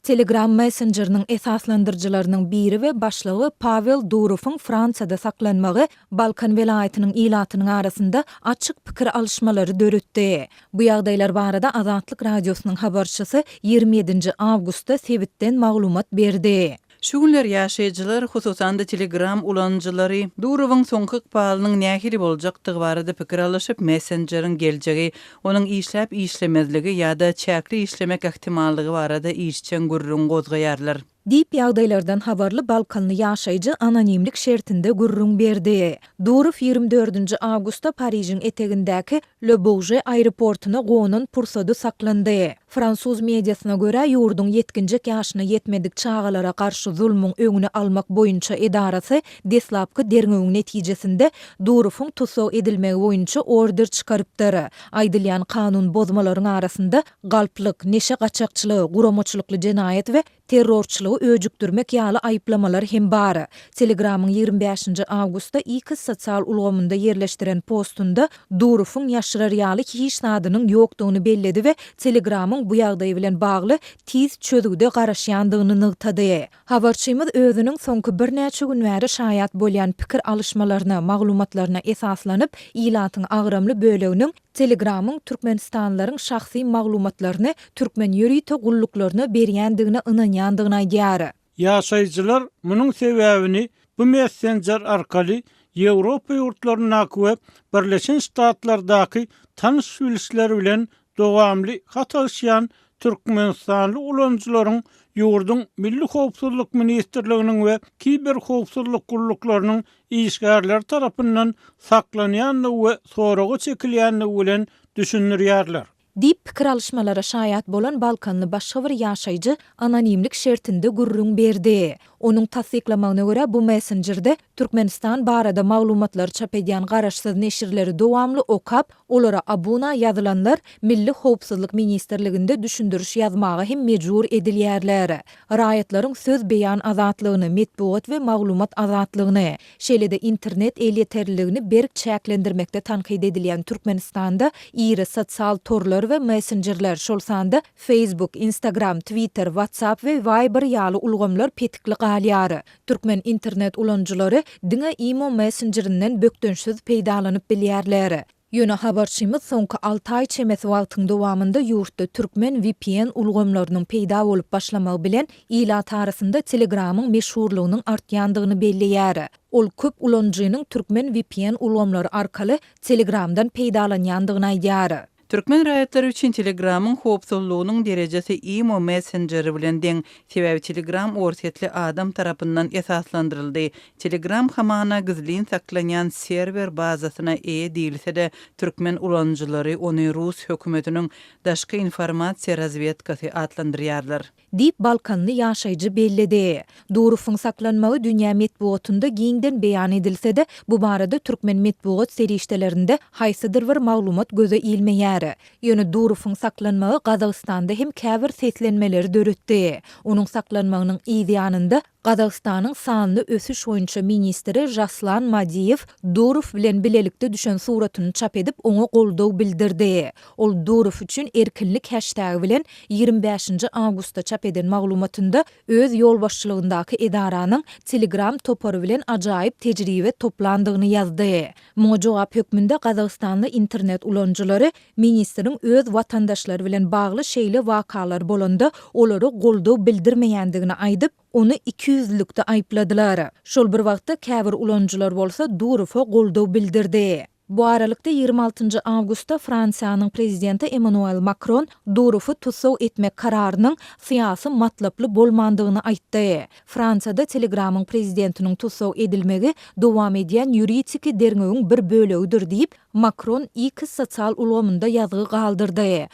Telegram messenjeriniň esaslandyryjylarynyň biri we başlygy Pawel Durowyň Fransiýada saklanmagy Balkan welaýatynyň ilatynyň arasynda açyk pikir alyşmalary döretdi. Bu ýagdaýlar barada Azatlyk Radiosynyň habarçysy 27-nji awgustda sebitden maglumat berdi. Şu günler ýaşaýjylar, hususan-da Telegram ulanyjylary Durowyň soňky ykbalynyň nähili boljakdygy barada pikir alyşyp, messenjeriň geljegi, onuň işläp-işlemezligi ýa-da çäkli işlemek ähtimallygy barada işjeň gürrüň gozgaýarlar. Diýip, ýagdaýlardan habarly balkanly ýaşaýjy anonimlik şertinde gürrüň berdi. Durow 24-nji awgustda Parižiň etegindäki Le Bourget aeroportuna gonan pursady saklandy. Fransuz mediasyna görä, ýurduň ýetginjek ýaşyna ýetmedik çagalara garşy zulmuň öňüni almak boýunça edarasy deslapky derňewiň netijesinde Durowyň tussag edilmegi boýunça order çykarypdyr. Aýdylýan kanun bozmalaryň arasynda galplyk, neşe gaçakçylygy, guramaçylykly jenaýat we terrorçylygy öjükdirmek ýaly aýyplamalar hem bar. Telegramyň 25-nji awgustda X sosial ulgamynda ýerleşdiren postunda Durowyň ýaşyrar ýaly hiç zadynyň ýokdugyny belledi we Telegramyň bu ýagdaý bilen bagly tiz çözgüde garaşýandygyny nygtady. Habarçymyz özüniň soňky birnäçe gün bäri şaýat bolýan pikir alyşmalaryna, maglumatlaryna esaslanyp, ilatyň agramly böleginiň Telegramyň türkmenistanlylaryň şahsy maglumatlaryny türkmen ýörite gulluklaryna berýändigine ynanýandygyny aýdýar. Ýaşaýjylar munuň sebäbini bu messenjer arkaly Ýewropa ýurtlaryndaky we Birleşen Ştatlardaky tanyş-bilişleri bilen dowamly hat alyşýan türkmenistanly ulanyjylaryň ýurduň Milli howpsuzlyk ministrliginiň we kiberhowpsuzlyk gulluklarynyň işgärleri tarapyndan saklanýandygy we soraga çekilýändigi bilen düşündirýärler. Diýip, pikir alyşmalara şaýat bolan balkanly başga bir ýaşaýjy anonimlik şertinde gürrüň berdi. Onuň tassyklamagyna görä, bu messenjerde Türkmenistan barada maglumatlary çap edýän garaşsyz neşirleri dowamly okap, olara abuna ýazylanlar Milli howpsuzlyk ministrliginde düşündiriş ýazmaga hem mejbur edilýärler. Raýatlaryň söz beýan azatlygyny, metbugat we maglumat azatlygyny, şeýle-de internet elýeterliligini berk çäklendirmekde tankyt edilýän Türkmenistanda iri sosial torlar we messenjerler, şol sanda Facebook, Instagram, Twitter, WhatsApp we Viber ýaly ulgamlar petikli galýar. Türkmen internet ulanyjylary diňe imo messenjerinden bökdençsiz peýdalanyp bilýärler. Ýöne habarçymyz soňky alty aý çemesi wagtyň dowamynda ýurtda türkmen vpn ulgamlarynyň peýda bolup başlamagy bilen ilat arasynda Telegramyň meşhurlygynyň artýandygyny belleýär. Ol köp ulanyjynyň türkmen vpn ulgamlary arkaly Telegramdan peýdalanýandygyny aýdýar. Türkmen raýatlary üçin Telegramyň howpsuzlygynyň derejesi imo messenjeri bilen deň, sebäbi Telegram orsýetli adam tarapyndan esaslandyryldy. Telegram hamana gizlin saklanýan serwer bazasyna eýe diýilse-de, türkmen ulanyjylary ony rus hökümetiniň daşky informasiýa razwedkasy atlandyrýarlar. Diýip, balkanly ýaşaýjy belledi. Durowyň saklanmagy dünýä metbugatynda giňden beýan edilse-de, bu barada türkmen metbugat serişdelerinde haýsydyr bir maglumat göze ilmeýär. Ýöne Durowyň saklanmagy Gazagystanda hem käbir seslenmeleri döretdi. Onuň saklanmagynyň yz ýanynda Gazagystanyň sanly ösüş boýunça ministri Žaslan Madiýew Durow bilen bilelikde düşen suratyny çap edip, oňa goldaw bildirdi. Ol Durow üçin erkinlik heştegi bilen 25-nji awgustda çap eden maglumatynda öz ýolbaşçylygyndaky edaranyň Telegram topary bilen ajaýyp tejribe toplandygyny ýazdy. Muňa jogap hökmünde gazagystanly internet ulanyjylary ministriň öz watandaşlary bilen bagly şeýle wakalar bolanda olara goldaw bildirmeýändigini aýdyp, ony ikiýüzlülikde aýypladylar. Şol bir wagtda käbir ulanyjylar bolsa Durowa goldaw bildirdi. Bu aralykda, 26 njy awgustda Fransiýanyň prezidenti Emmanuel Makron Durowy tussag etmek kararynyň syýasy matlaply bolmandygyny aýtdy. Fransiýada Telegramyň prezidentiniň tussag edilmegi dowam edýän ýuridiki derňewiň bir bölegidir diýip, Makron X sosial ulgamynda ýazgy galdyrdy.